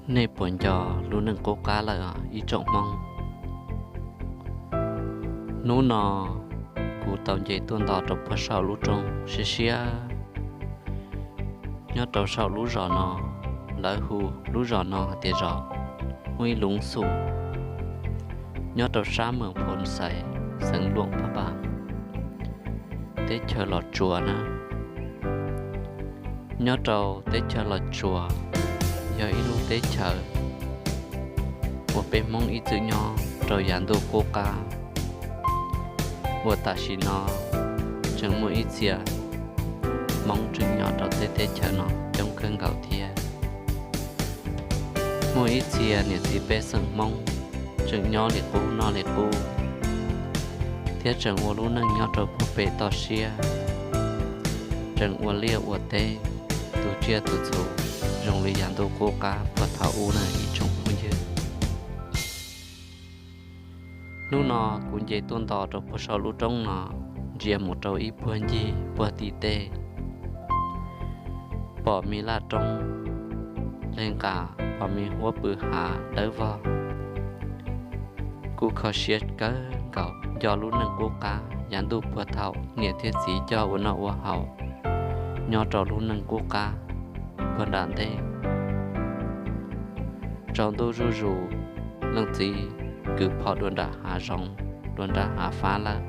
Nej puas nco lub neej qub qab lawm ib tsoom Hmoob? Hnub no kuv tau nce tuaj nto rau puag saum lub roob siab siab. Nyob rau saum lub zos no, lawv hu lub zos no hais tias zos Huib Lub Xum, nyob rau sab Moos Phoo Xais, xeev Luam Phaj Npas, teb chaws Los Tsuas na. Nyob rau teb chaws Los Tsuas yog ib lub teb chaws uas peb Hmoob ib txwm nyob rau yav ntuj qub qab, uas tam sim no tseem muaj ib txhia Hmoob tseem nyob rau tej teb chaws no coob kawg nkaus thiab. Muaj ib txhia niam txiv pej xeem Hmoob tseem nyob li qub noj li qub, thiab tseem ua lub neej nyob rau puag pem toj siab, tseem ua liaj ua teb, tu tsiaj tu txhu zoo li yav ntuj qub qab puag thaum ub na ib tsoom phooj ywg. Hnub no kuv nce tuaj nto rau puag saum lub roob no, ntsia mus rau ib puag ncig puag tim tej, pom me laj roob le nqa, pom me huab pw hav dawb vog. Kuv kho siab kawg nkaus nco lub neej qub qab yav ntuj puag thaum niam thiab txiv coj ua noj ua haus nyob rau lub neej qub qab puag nram ntej. Tsaus ntuj zuj zus, leej txiv kwv phom dua nram hav zoov, dua nram hav fab lawm,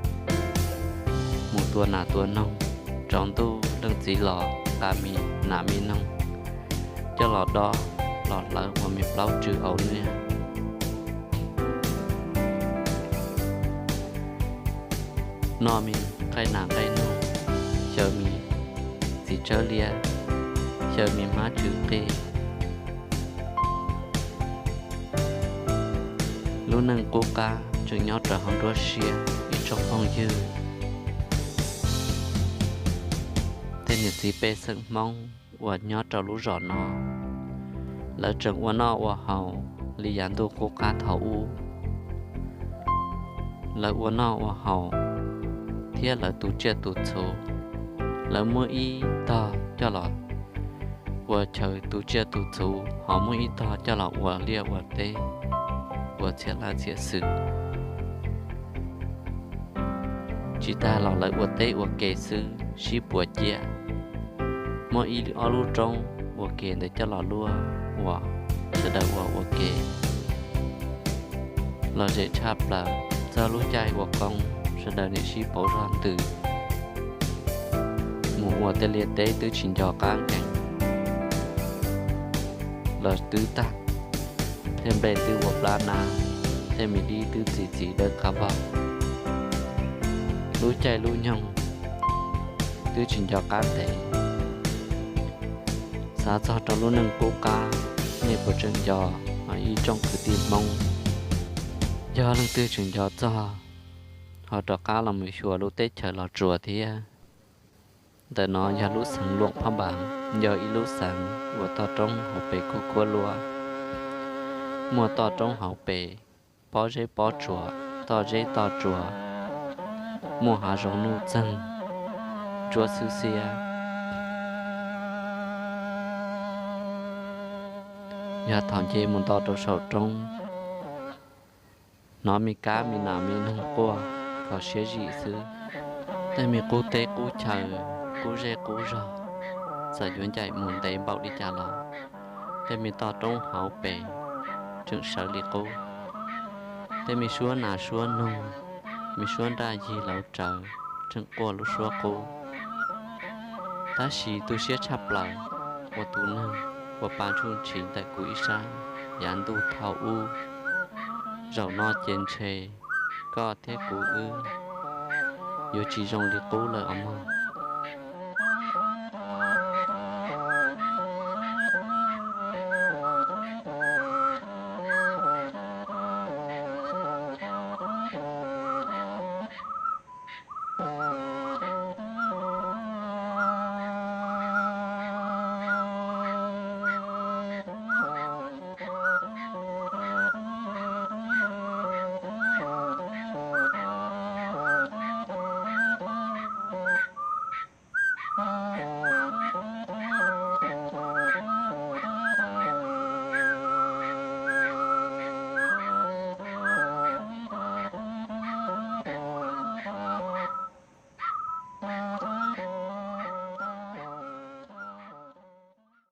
mus tua nas tua noog. Tsaus ntuj leej txiv los nqa me nas me noog coj los dob, los hlawv ua me plaub tsw au niag, noj me nqaij nas nqaij noog, xyaw me txiv tsawb liab, xyaw me hmab tsw qig. Lub neej qub qab tseem nyob rau hauv nruab siab ib tsoom phooj ywg. Tej niam txiv pej xeem Hmoob uas nyob rau lub zos no, lawv tseem ua noj ua haus li yav ntuj qub qab thaum ub. Lawv ua noj ua haus thiab lawv tu tsiaj tu txhu, lawv muab ib tog coj los ua chaw tu tsiaj tu txhu, ho muab ib tog coj los ua liaj ua teb, ua txhia laj txhia xwm. Tsis tag los lawv ua teb ua ke xwb sib puas ciaj, muab ib ob lub roob ua ke ntawd coj los luaj ua, sawv daws ua ua ke lom zem tshaj plaws. Txog lub caij ua koob sawv daws nim sib pauv zog ntws mus ua tej liaj teb twb tsis nco qab nkees los twb tag, tej nplej twb ua plab nab, tej me dib twb txi txiv dawb qab vog. Lub caij lub nyoog twb tsis nco qab ntev. Xav txog rau lub neej qub qab, nej puas tseem nco? Ib tsoom kwv tij Hmoob, yog leej twg tseem nco txog, ho rov qab los mus xyuas lub teb chaws Los Tsuas thiab. Ntawm no yog lub xeev Luam Phaj Npas, yog ib lub xeev uas toj roob hauv pes kuj kuab luaj, muaj toj roob hauv pes, pob zeb pob tsuas, toj zeb toj tsuas, muaj hav zoov nuj txeeg, tsuab xwb xiab. Yog thaum nce mus nto rau saum roob, hnov me kab me nas me noog quaj kho siab zim xwb. Tej me qub teb qub chaw, qub zej qub zog, txawm yuav ncaim mus ntev npaum li cas los tej me toj roob hauv pes tseem sawv li qub. Tej me suab nas suab noog, me suab nraj yig lauv rawv tseem quaj lub suab qub. Tab sis tu siab tshaj plaws ua tus neeg uas pa ntsuj ntshis ntawm kuv ib sab yav ntuj thaum ub. Zaum no ces ntshe koj thiab kuv wb yuav tsis zoo li qub lawm os mog.